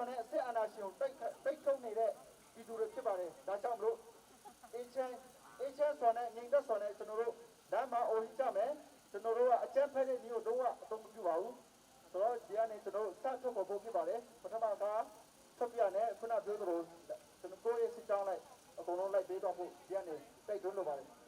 စွာနဲ့စစ်အာဏာရှင်ကိုတိုက်တိုက်ထုတ်နေတဲ့ပြည်သူတွေဖြစ်ပါတယ်။ဒါကြောင့်မလို့အေချမ်းအေချမ်းစွာနဲ့ငြိမ်သက်စွာနဲ့ကျွန်တော်တို့လမ်းမှာအော်ဟစ်ကြမယ်။ကျွန်တော်တို့ကအကြမ်းဖက်တဲ့မျိုးတော့အသုံးမပြုပါဘူး။ဆိုတော့ဒီကနေကျွန်တော်တို့စထုတ်ဖို့ဖြစ်ပါတယ်။ပထမကထုတ်ပြနဲ့ခုနပြောသလိုကျွန်တော်ကိုယ့်ရဲ့စစ်ကြောင်းလိုက်အကုန်လုံးလိုက်ပေးတော့ဖို့ဒီကနေတိုက်တွန်းလိုပါတယ်။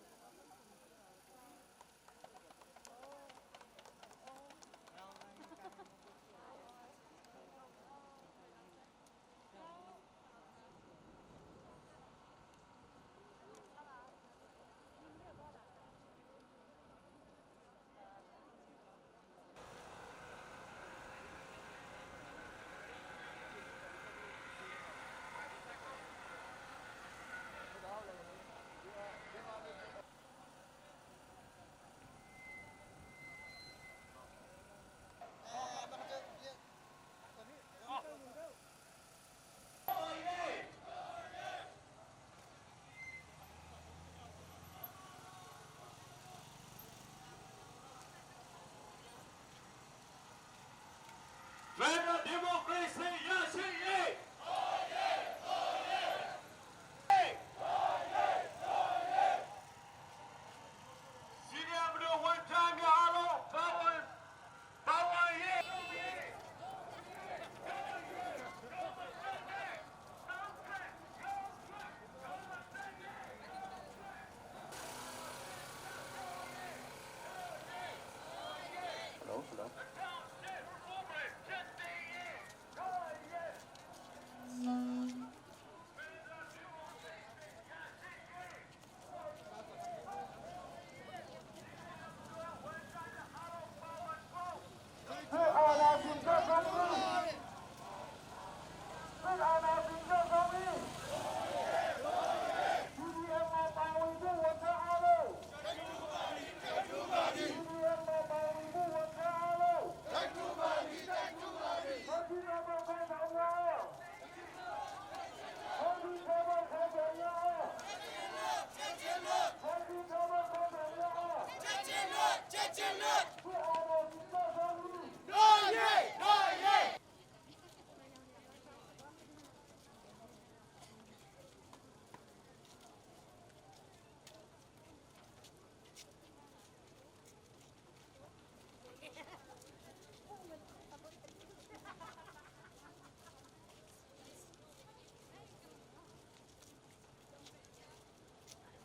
Federal Democracy ရရှိရေးစီရီယံတို့ဝန်ထမ်းများအားလုံးပါဝင်ပါဝင်ရေး Hello, hello. စစ်အာဏာရှင်ကြောက်ကောင်းပြီစစ်အာဏာရှင်ကြောက်ကောင်းပြီ CDM မှာပါဝင်ဖို့ဝန်ခံအားလုံး CDM မှာပါဝင်ဖို့ဝန်ခံအားလုံးတိုက်တူပါပြီတိုက်တူပါပြီဘာဒီမှာခေါင်းဆောင်ရောဘာဒီခေါင်းဆောင်ရောဘာဒီခေါင်းဆောင်ရော ချက်ချင်းလွတ် စစ်အာဏာရှင်ကြောက်ကောင်းပြီ တော်ရဲတော်ရဲ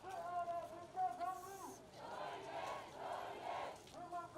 စစ်အာဏာရှင်ကြောက်ကောင်းပြီ။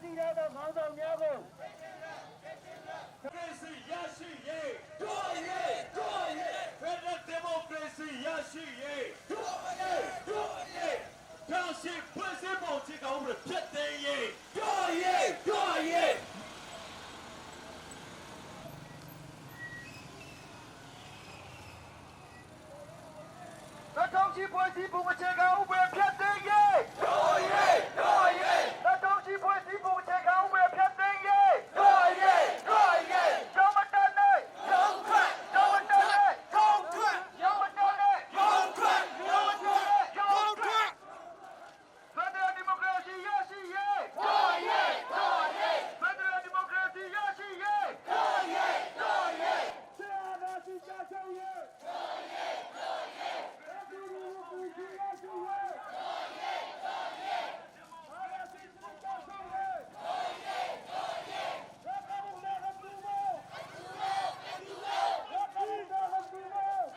ဆီးထားသောခေါင်းဆောင်များကို ကရေစီရရှိရေးတို့ရေးတို့ရေးဖက်ဒရယ်ဒီမိုကရေစီရရှိရေးတို့ရေးတို့ရေးတောင်ရှိဖွဲ့စည်းပုံချစ်ကောင်တွေဖြစ်တဲ့ရေးတို့ရေးတို့ရေး လက်ထောင်ရှိဖွဲ့စည်းပုံအခြေခံဥပဒေဖျက်သိမ်းရေး တို့ရေးတို့ရေး လက်ထောင်ရှိဖွဲ့စည်းပုံအခြေခံဥပဒေဖျက်သိမ်းရေး တို့ရေးတို့ရေး ကျောင်းမတက်နဲ့ ရုံထွက် ကျောင်းမတက်နဲ့ ရုံထွက် ကျောင်းမတက်နဲ့ ရုံထွက်ရုံထွက်ရုံထွက် ဖက်ဒရယ်ဒီမိုကရေစီရရှိရေး တို့ရေးတို့ရေး ဖက်ဒရယ်ဒီမိုကရေစီရရှိရေး တို့ရေးတို့ရေး ဆရာနာစီချချုံရေးတို့ရေးတို့ရေးဒီလိုကူကြီးရရှိရေးတို့ရေးတို့ရေးအာရစီချချုံရေးတို့ရေးတို့ရေးရကဘုလာကတူမောရကဘုလာကတူမော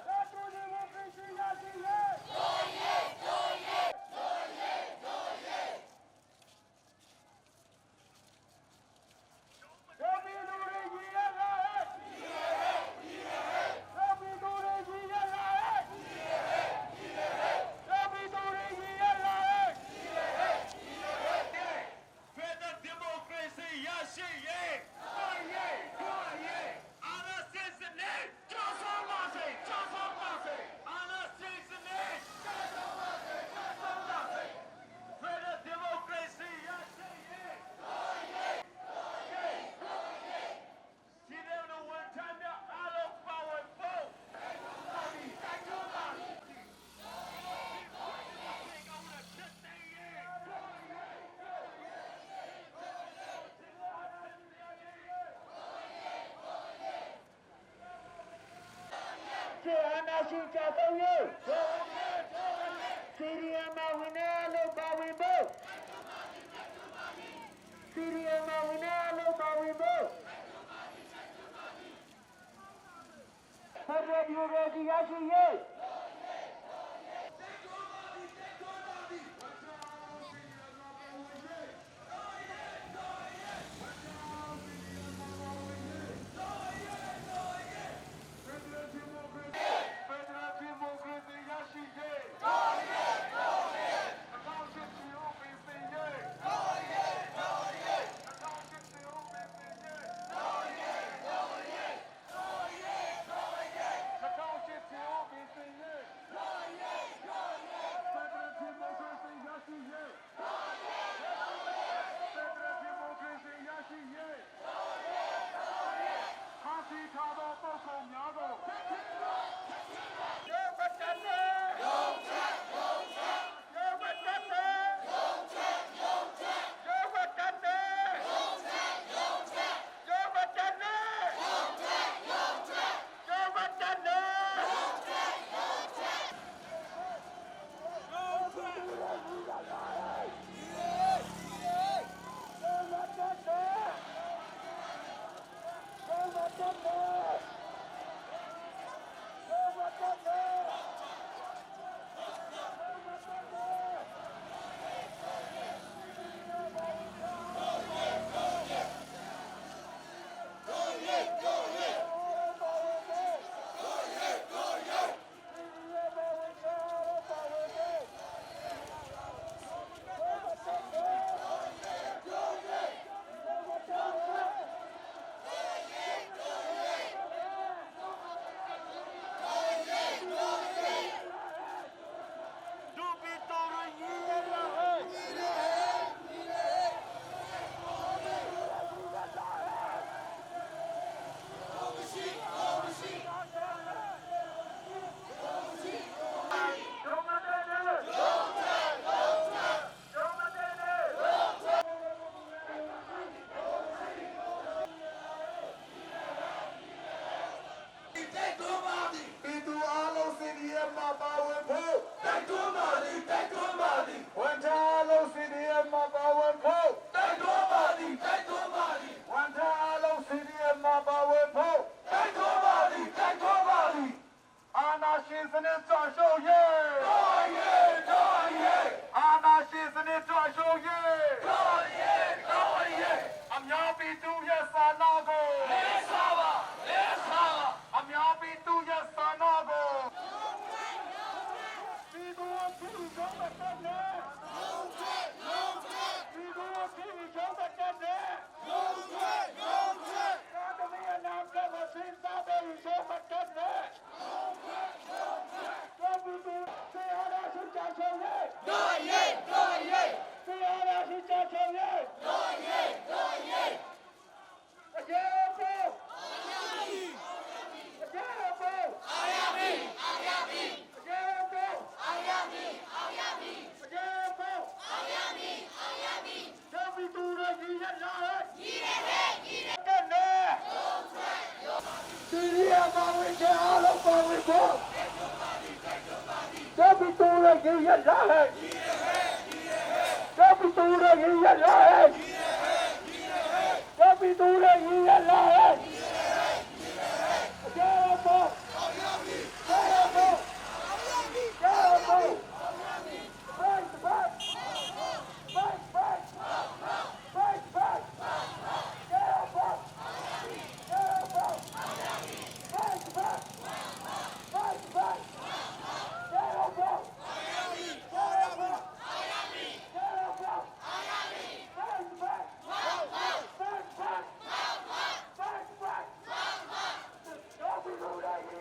ရတူဒီမိုကရေစီရရှိရေး ရောဘီလူတွေကြီးရလာဟဲ့ရောဘီလူတွေကြီးရလာဟဲ့ရောဘီလူတွေကြီးရလာဟဲ့ ဖက်ဒရယ်ဒီမိုကရေစီရရှိရေးတို့ရေးတို့ရေးအာနာစစ်စနစ်ကျော်စောပါစေကျော်စောပါစေအာနာစစ်စနစ်ကျော်စောပါစေကျော်စောပါစေဖက်ဒရယ်ဒီမိုကရေစီရရှိရေးတို့ရေးတို့ရေးတို့ရေးစီရဲနဝန်ထမ်းများအားလုံးပါဝင်ဖို့တိုက်တွန်းပါသည်တိုက်တွန်းပါသည်ကောင်းတဲ့ဖြစ်တဲ့ရေး စေအာနာရှိချသုံးရေးစီရီယမှာဝင်နေလို့ပါဝင်ဖို့စီရီယမှာဝင်နေလို့ပါဝင်ဖို့ဖက်ဒရယ်ဒီမိုကရေစီရရှိရေး ဖက်ဒရယ်ဒီမိုကရေစီရရှိရေးတို့ရေးတို့ရေးအကောင့်ရှိချီဦးပင်စင်ရေးတို့ရေးတို့ရေးအကောင့်ရှိချီဦးပင်စင်ရေးတို့ရေးတို့ရေးတို့ရေးတို့ရေးအကောင့်ရှိချီဦးပင်စင် တက်နေစီရီယာမဝင်ချအားလုံးပါဝင်ဖို့တပ်ပြီးတူရကြီးရလာဟဲ့တပ်ပြီးတူရကြီးရလာဟဲ့တပ်ပြီးတူရကြီးရလာဟဲ့အကြမ်းပေါ့ Bravo! Bravo! Fight back! Fight back! Fight back! Get up! Get up! Fight back! Fight back! Get up! Get up! Get up! Fight back! Fight back! Fight back! Don't be rude, I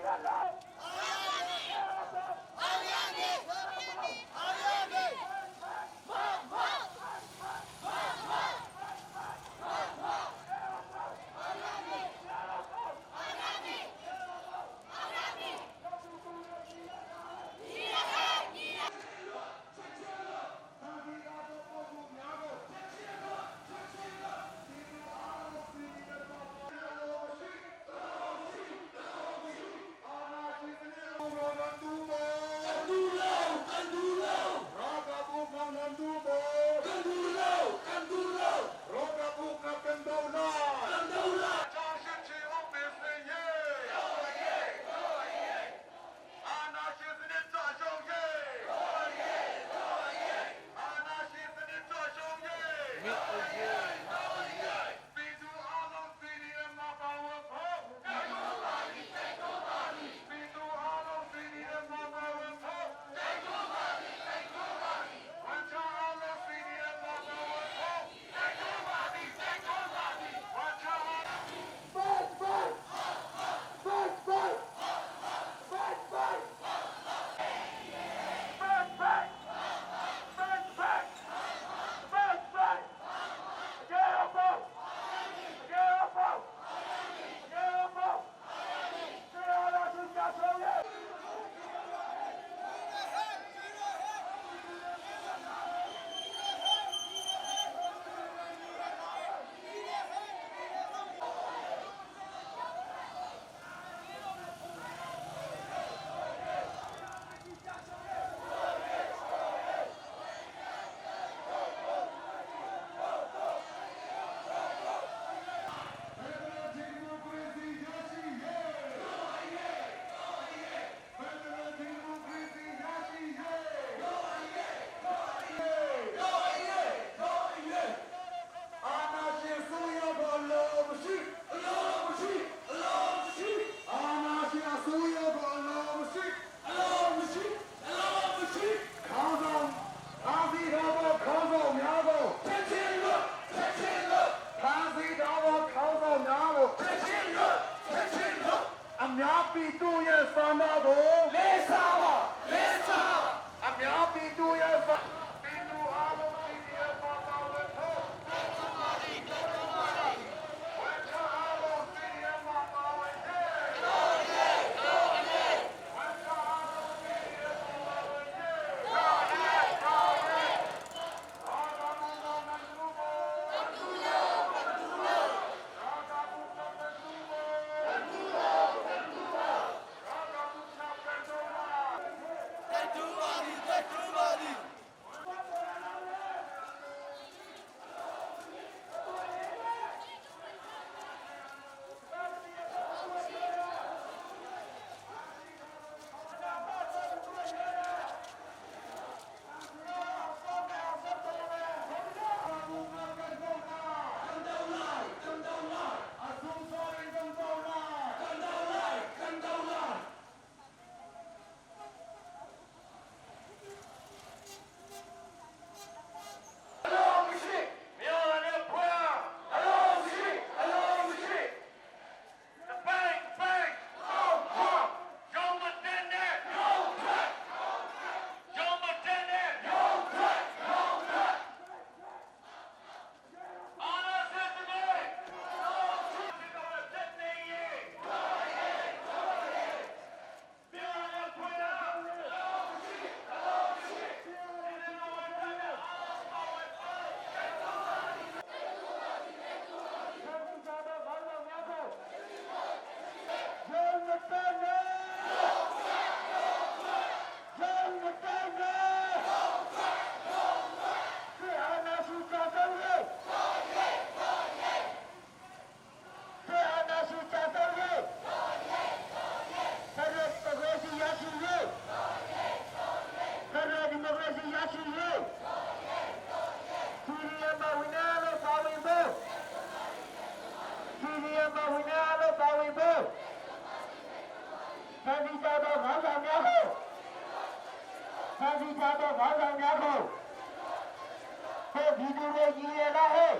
Fight back! Fight back! Fight back! Fight back! Fight back! Fight back! ဖမ်းဆီးထားသောခေါင်းဆောင်များကိုတို့ပြည်သူတွေညီရလားဟဲ့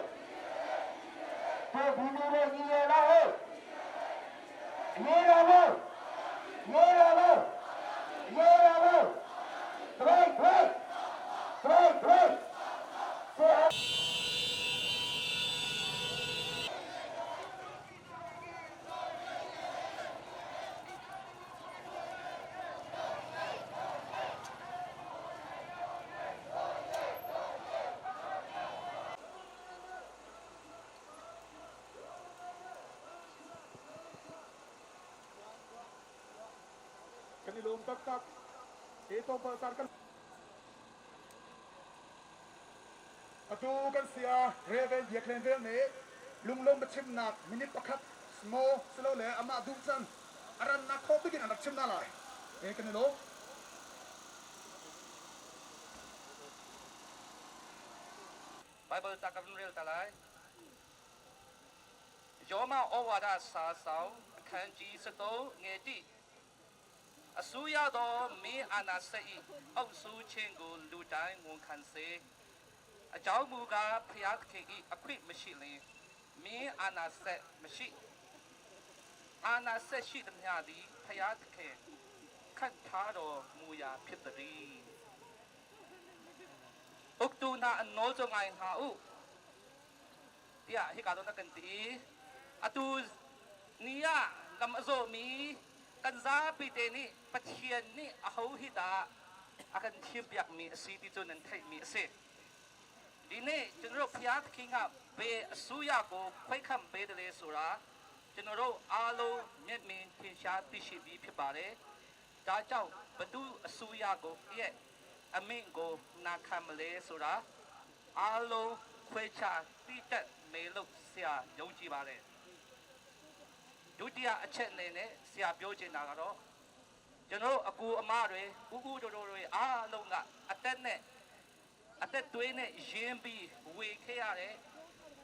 တို့ပြည်သူတွေညီရလားဟဲ့ရေတော်ဘုရေတော်ဘုရေတော်ဘုတရိတ်တရိတ်တရိတ်တရိတ်ဆေ Kan i lawm taktak. Hi tlawmpal caan kan Atu kan sia Reverend Biak Len Vel nih lunglawm biachimnak minute pakhat smaw silole amah duh can a rannak khawh bik in an rak chim hna lai. E kan i lawm. Bible ca ka run rel ta lai. ယောမဩဝါဒစာဆောင်အခန်းကြီး73ငယ်တိအစိုးရသောမင်းအာဏာစက်၏အုပ်စုခြင်းကိုလူတိုင်းဝန်ခံစေအကြောင်းမူကားဖျားသခင်၏အခွင့်မရှိလျင်မင်းအာဏာစက်မရှိအာဏာစက်ရှိသမျှသည်ဖျားသခင်ခန့်ထားတော်မူရာဖြစ်သည်ဥကတူနာအနောဇငိုင်ဟာဥ tiah hika don kan ti atu nia lam azo mi kan zapi te nih Pathian nih a ho hi dah a kan thim piak mi a si ti cu nan theih mi a si ဒီနေ့ကျွန်တော်တို့ဖျားသခင်ကဘေအစိုးရကိုခွဲခန့်ပေးတယ်လေဆိုတာကျွန်တော်တို့အားလုံးမျက်မြင်ထင်ရှားသိရှိပြီးဖြစ်ပါတယ်။ဒါကြောင့်ဘသူအစိုးရကိုရဲ့အမိန့်ကိုနာခံမလဲဆိုတာအားလုံးခွဲခြားသိတတ်မေလို့ဆရာယုံကြည်ပါတယ်။ဒုတိယအချက်အနေနဲ့ဆရာပြောချင်တာကတော့ကျွန်တော်တို့အကူအမတွေဥဥတို့တို့တွေအားလုံးကအသက်နဲ့ အသက်သွေးနဲ့ရင်းပြီးဝေခဲ့ရတဲ့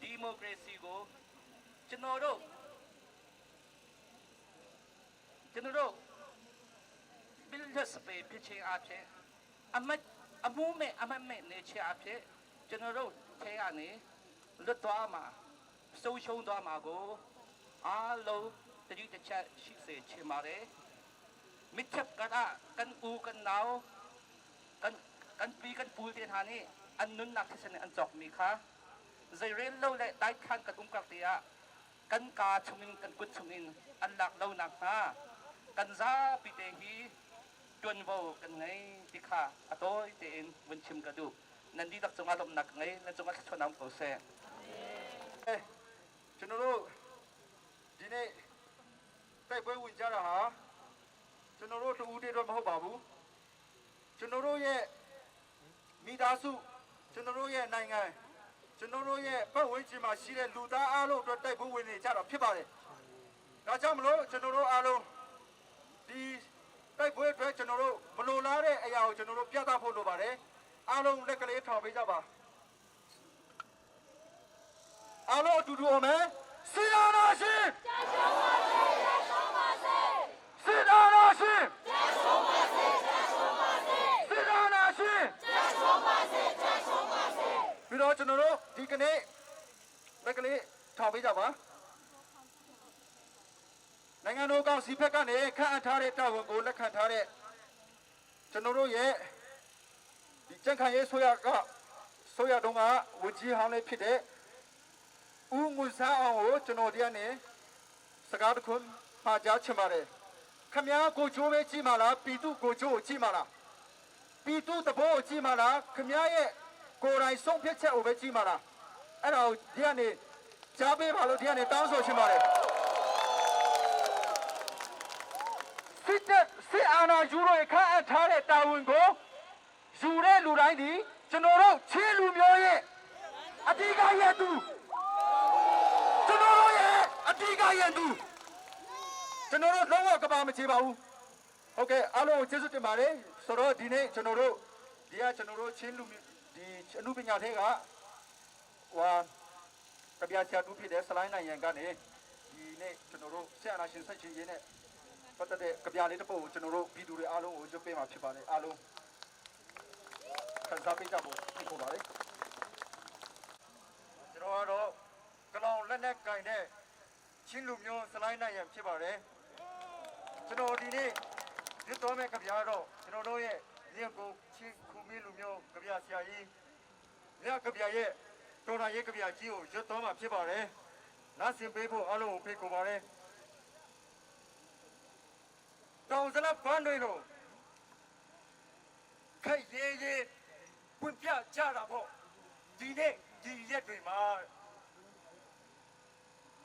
ဒီမိုကရေစီကိုကျွန်တော်တို့ကျွန်တော်တို့ဘီလ်စပေဖြစ်ခြင်းအဖြစ်အမတ်အမှုမဲ့အမတ်မဲ့နေခြင်းအဖြစ်ကျွန်တော်တို့ထဲကနေလွတ်သွားမှာဆုံးရှုံးသွားမှာကိုအားလုံးတတိတစ်ချက်ရှိစေချင်ပါတယ်มิตรกันอะกันอูกันหนาว kan kan pi kan pul te hna nih an nunnak thisen in an cawkmi kha zeirel lo le daikhan kan um kar te ah kan kaa chungin kan kut chungin an lak lo nak hnga kan zapi te hi tuanvo kan ngei ti kha a tawi tein vun chim ka duh nan dihlak cungah lawmhnak ka ngei nan cungah thluachuahnak um ko seh. ကျွန်တော်တို့ဒီနေ့တိုက်ပွဲဝင်ကြတာဟာကျွန်တော်တို့တူဦးတည်းတော့မဟုတ်ပါဘူးကျွန်တော်တို့ရဲ့မိသားစုကျွန်တော်တို့ရဲ့နိုင်ငံကျွန်တော်တို့ရဲ့ပတ်ဝန်းကျင်မှာရှိတဲ့လူသားအားလုံးအတွက်တိုက်ပွဲဝင်နေကြတာဖြစ်ပါတယ်။ဒါကြောင့်မလို့ကျွန်တော်တို့အားလုံးဒီတိုက်ပွဲအတွက်ကျွန်တော်တို့မလိုလားတဲ့အရာကိုကျွန်တော်တို့ပြသဖို့လိုပါတယ်။အားလုံးလက်ကလေးထောင်ပေးကြပါ။အားလုံးအတူတူအောင်မယ်။စီနာနာရှင် 加强ပါစေ加强ပါစေ စီနာနာရှင် 加强ပါစေ加强ပါစေ စီနာနာရှင် 加强ပါစေ加强ပါစေ ပြီးတော့ကျွန်တော်တို့ဒီကနေ့လက်ကလေးထောင်ပေးကြပါနိုင်ငံတော်ကောင်စီဘက်ကနေခန့်အပ်ထားတဲ့တာဝန်ကိုလက်ခံထားတဲ့ကျွန်တော်တို့ရဲ့ဒီကြံ့ခိုင်ရေးဆိုရကဆိုရတုံးကဝန်ကြီးဟောင်းလေးဖြစ်တဲ့ဦးငွေစားအောင်ကိုကျွန်တော်ဒီကနေစကားတစ်ခွန်းမှာကြားချင်ပါတယ်ခမည်းကိုချိုးပဲကြည့်မလားပြည်သူကိုချိုးကိုကြည့်မလား ပြည်သူတဘောကိုကြည့်မလားခမည်းရဲ့ကိုယ်တိုင်ဆုံးဖြတ်ချက်ကိုပဲကြည့်မလားအဲ့ဒါကိုဒီကနေကြားပေးပါလို့ဒီကနေတောင်းဆိုချင်ပါတယ်စစ်တပ်စစ်အာဏာယူလို့ခန့်အပ်ထားတဲ့တာဝန်ကိုယူတဲ့လူတိုင်းဒီကျွန်တော်တို့ချင်းလူမျိုးရဲ့အတိကရဲ့သူကျွန်တော်တို့ရဲ့အတိကရဲ့သူကျွန်တော်တို့လုံးဝကဘာမချေပါဘူး ဟုတ်ကဲ့အားလုံးကိုကျေးဇူးတင်ပါတယ်ဆိုတော့ဒီနေ့ကျွန်တော်တို့ဒီကကျွန်တော်တို့ချင်းလူမျိုးဒီအမှုပညာထဲကဟွာကဗျာဆရာတူဖြစ်တဲ့ဆလိုင်းနိုင်ငံကနေဒီနေ့ကျွန်တော်တို့ဆရာနာရှင်ဆက်ချင်းရင်းနဲ့ပတ်သက်တဲ့ကဗျာလေးတစ်ပုဒ်ကိုကျွန်တော်တို့ပြည်သူတွေအားလုံးကိုရွတ်ပေးမှာဖြစ်ပါတယ်အားလုံး ခန်းစားပေးကြဖို့ဖိတ်ခေါ်ပါတယ် ကျွန်တော်ကတော့ကလောင်လက်နဲ့ကင်တဲ့ချင်းလူမျိုးစလိုင်းနိုင်ရန်ဖြစ်ပါတယ်ကျွန်တော်ဒီနေ့ရွတ်တော်မဲ့ကြပြတော့ကျွန်တော်တို့ရဲ့မြေကိုချင်းခုမီလူမျိုးကြပြဆရာကြီးမြတ်ကြပြရဲ့တော်တော်ရေးကြပြကြီးကိုရွတ်တော်မှာဖြစ်ပါတယ်နားဆင်ပေးဖို့အားလုံးကိုဖိတ်ခေါ်ပါတယ်တောင်စလပန်းတွေလို့ခိုက်ရဲရဲပွင့်ပြကြတာပေါ့ဒီနေ့ဒီရက်တွေမှာ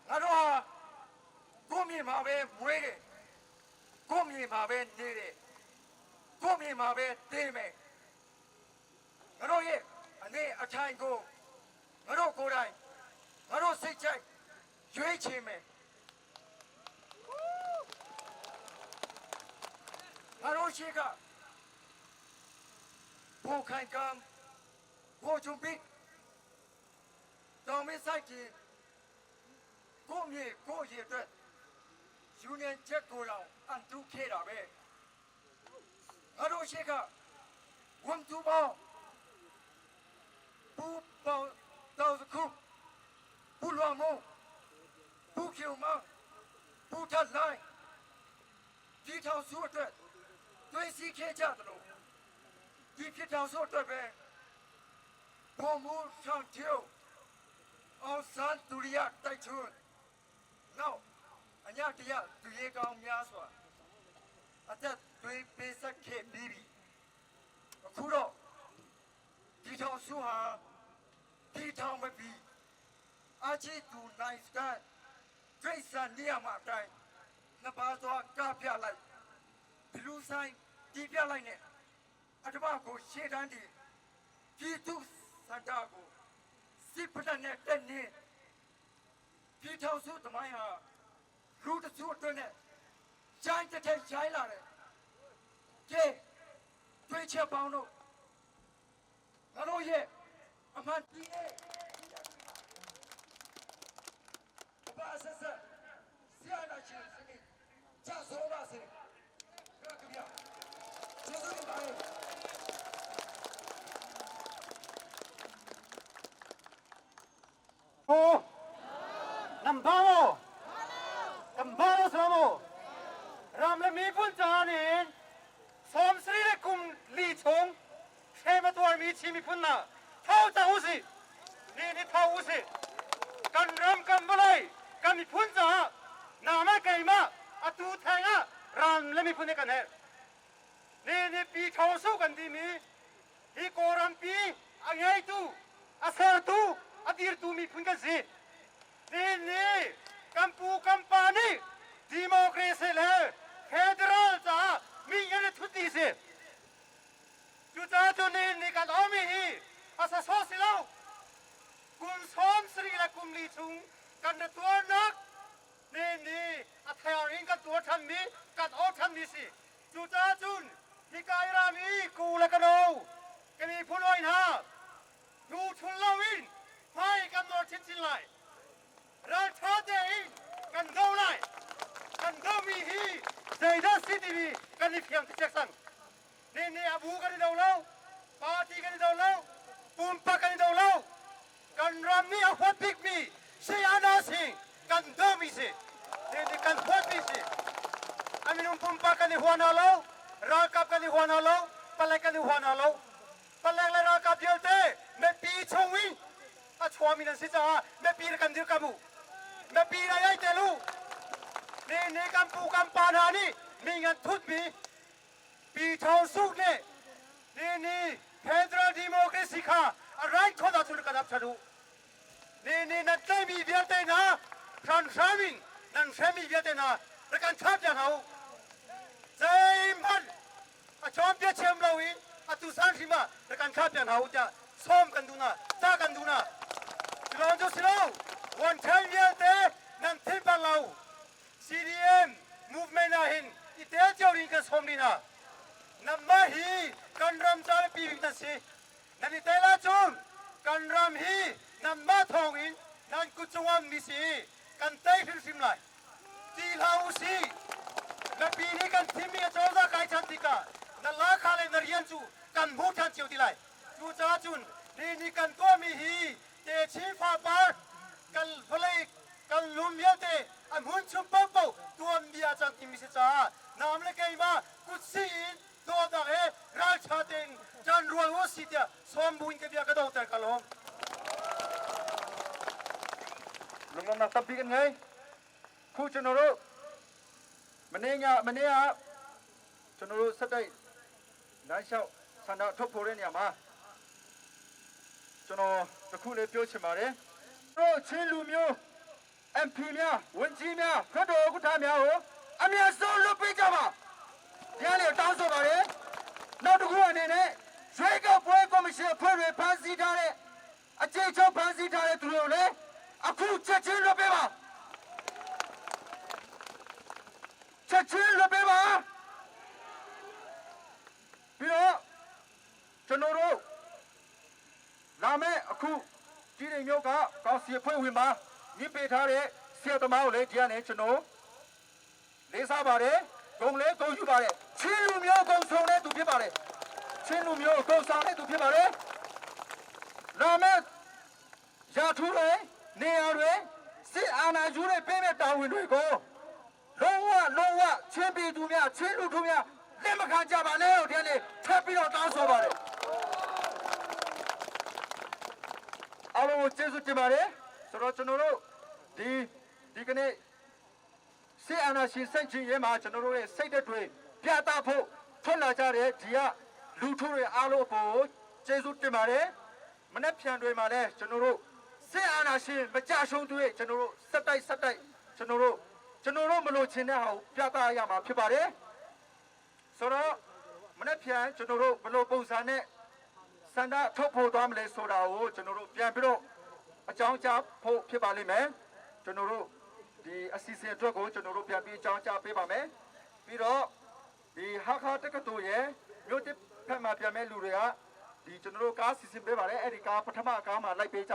ငါတို့ဟာကိုယ့်မြေမှာပဲမွေးတယ်ကိုယ့်မြေမှာပဲနေတယ်ကိုယ့်မြေမှာပဲတည်မယ်ငါတို့ရဲ့အနေအထိုင်ကိုငါတို့ကိုယ်တိုင်ငါတို့စိတ်ကြိုက်ရွေးချယ်မယ်ငါတို့ရှိကဘိုခိုင်ကံဘိုချုံပိတောင်မဆိုင်ကြီး ကိုယ့်မြေကိုယ့်ရေအတွက်ယူနီယံချက်ကိုလောင်အန်တူခဲ့တာပဲငါတို့ရှိကဝန်တူပေါင်းပူပေါင်းတောက်စခုပူလွန်မုံပူကျုံမပူထလိုက်ဒီထောင်စုအတွက်တွေးစီခဲ့ကြတယ်လို့ဒီဖြစ်ထောင်စုအတွက်ပဲဘုံမူဆောင်ကျိုးအောင်စန်တူရိယတိုက်ချွန်း နောက်အညတရသူရေကောင်းများစွာအသက်သွေးပေးဆက်ခဲ့ပြီးပြီအခုတော့ဒီထောင်စုဟာဒီထောင်မပြီးအာချီတူနိုင်စကန်ဒရိတ်ဆန်နေရာမှာအတိုင်းနှစ်ပါးသွားကပြလိုက်ဘလူးဆိုင်တီးပြလိုက်နဲ့အတမကိုရှေ့တန်းဒီပြည်သူစန္ဒကိုစစ်ဖက်နဲ့တက်နေ ပြည်ထောင်စုသမိုင်းဟာလူတစုအတွက်နဲ့ရိုင်းတစ်ထက်ရိုင်းလာတယ်။ကဲတွေးချက်ပေါင်းတို့ငါတို့ရဲ့အမှန်တည်နေဘာဆက်ဆက်ဆရာနာချင်းစနစ်ချဆိုးပါစေ။ကြကြပြကျေးဇူးတင်ပါတယ် ဟိုနမ်ဘာမောကမ်ဘာမောဆလာမောရမ်လေမီဖွန်ချာနေဆ ோம் စရီလေကုမ်လီချုံเทมตัวมีชีมีพุ่นนาเท่าจะอุสินี่นี่เท่าอุสิกันรำกันบ่เลยกันมีพุ่นจ้านามาไกมาอตูแทงอะรำและมีพุ่นในกันเฮนี่นี่ปีเท่าสู้กันดีมีฮีโกรัมปีอังไงตูอาเซอตูอดีรตูมีพุ่นกันสิ นี่นี่กัมพูกัมปานี่ดิโมคราซีเลยเฟเดอรัลจ้ามีเงินทุติสิจุจ้าจุนี่นี่กันเอามีฮีอาศัยโซสิเลากุมซ้อมสรีและกุมลีชุงกันตัวนักนี่นี่อาเทอริงกันตัวทันมีกันเอาทันมีสิจุจ้าจุนฮิกายรามีกูและกันเอาแกมีผู้น้อยนะดูชุนลาวินให้กันนอชินชินไล ราชาเดอินกันเกาไลกันเกามีฮีเจดาซิทีวีกันนี่เพียงที่เช็คสังนี่นี่อาบูกันเดาเล่าปาร์ตี้กันเดาเล่าปุ่มปะกันเดาเล่ากันรำนี่เอาหัวปิกมีเสียนาสิกันเดามีสินี่นี่กันหัวมีสิอามินุปุ่มปะกันหัวนาเล่ารากับกันหัวนาเล่าปะเลกันหัวนาเล่าปะเลเลยรากับเดียวเต้ไม่ปีชงวิน အချွာမီနစစ်ချာမေပီရကန်ဒီကမှုမေပီရရိုက်တယ်လူနေနေကံပူကံပါနာနိမိငန်ထွတ်မီပီထောင်စုနေနေနေဖက်ဒရယ်ဒီမိုကရေစီခါအရိုက်ခေါ်တာသူကပ်ချဒူနေနေနတ်မီပြတဲ့နာဖရန်ရှမင်နန်ရှမီပြတဲ့နာရကန်ချပြန်ဟောဇိုင်မန်အချောင်းပြချင်မလို့အတူဆန်ရှိမရကန်ချပြန်ဟောကြဆုံးကန်ဒူနာတာကန်ဒူနာ လောင်ကျစလောဝန်ထိုင်ရတဲ့နန်သိပါလော CDM movement နာဟင်ဒီတဲကြော်ရင်ကဆုံးနေနာနမဟီကန်ရမ်ချာပီဘနစီနန်တဲလာချုံကန်ရမ်ဟီနမထောင်င်နန်ကုချဝမ်မီစီကန်တဲဖင်ဖင်လိုက်တီလာဦးစီနပီနီကန်သီမီချောဇာကိုင်ချန်တိကာနလာခါလေနရီယန်ချူကန်ဘူထန်ချူတီလိုက်ကျူ Cucaah cun ni ni kan tuahmi hi techin fapar kan vawlei kan lum vialte a hmun chung paohpaoh tuanbia a cang timi si caah nam le keimah kutsih in dawtnak he ralṭha tein ṭanrual u si tiah sawm buin ka bia ka donghter ka lawm. Lunglawmhnak tampi kan ngei. Khu ကျွန်တော်တို့မနေ့ညမနေ့ကကျွန်တော်တို့ဆက်တိုက်လမ်းလျှောက်ဆန္ဒထုတ်ဖော်တဲ့နေရာမှာကျွန်တော်တခုလေးပြောချင်ပါတယ်။တို့ချင်းလူမျိုး MP များဝန်ကြီးများလွှတ်တော်ဥက္ကဋ္ဌများကိုအမြန်ဆုံးလွှတ်ပေးကြပါ။ဒီကနေ့တောင်းဆိုပါတယ်။နောက်တစ်ခုအနေနဲ့ရွေးကောက်ပွဲကော်မရှင်အဖွဲ့တွေဖမ်းဆီးထားတဲ့အခြေချုပ်ဖမ်းဆီးထားတဲ့သူတွေကိုလည်းအခုချက်ချင်းလွှတ်ပေးပါ။ချက်ချင်းလွှတ်ပေးပါ။ပြီးတော့ကျွန်တော်တို့လာမယ့်အခုကြီးနေမျိုးကကောင်စီအဖွဲ့ဝင်ပါညစ်ပေးထားတဲ့ဆရာသမားကိုလည်းဒီကနေကျွန်တော်လေးစားပါတယ်ဂုံလေးဂုံယူပါတယ်ချင်းလူမျိုးဂုံဆောင်တဲ့သူဖြစ်ပါတယ်ချင်းလူမျိုးဂုံဆောင်တဲ့သူဖြစ်ပါတယ်လာမယ့်ရာထူးတွေနေရာတွေစစ်အာဏာယူတွေပေးမဲ့တာဝန်တွေကိုလုံးဝလုံးဝချင်းပြည်သူများချင်းလူထုများလက်မခံကြပါနဲ့လို့ဒီကနေထပ်ပြီးတော့တောင်းဆိုပါတယ် အားလုံးကိုကျေးဇူးတင်ပါတယ်ဆိုတော့ကျွန်တော်တို့ဒီဒီကနေ့စေအာနာရှင်စိတ်ချင်းရဲမှာကျွန်တော်တို့ရဲ့စိတ်သက်တွေပြသဖို့ထွက်လာကြတဲ့ဒီကလူထုတွေအားလုံးအပေါ်ကျေးဇူးတင်ပါတယ်မနေ့ဖြန်တွေမှာလည်းကျွန်တော်တို့စေအာနာရှင်မကြရှုံးတွေကျွန်တော်တို့စက်တိုက်စက်တိုက်ကျွန်တော်တို့ကျွန်တော်တို့မလို့ချင်တဲ့ဟာကိုပြသရမှာဖြစ်ပါတယ်ဆိုတော့မနေ့ဖြန်ကျွန်တော်တို့ဘလို့ပုံစံနဲ့ စန္ဒထုတ်ဖို့သွားမလဲဆိုတာကိုကျွန်တော်တို့ပြန်ပြီးတော့အကြောင်းကြားဖို့ဖြစ်ပါလိမ့်မယ်ကျွန်တော်တို့ဒီအစီအစဉ်အတွက်ကိုကျွန်တော်တို့ပြန်ပြီးအကြောင်းကြားပေးပါမယ်ပြီးတော့ဒီဟာခါတက္ကသိုလ်ရဲ့မြို့တစ်ဖက်မှာပြန်မဲ့လူတွေကဒီကျွန်တော်တို့ကားစီစဉ်ပေးပါတယ်အဲ့ဒီကားပထမကားမှာလိုက်ပေးကြ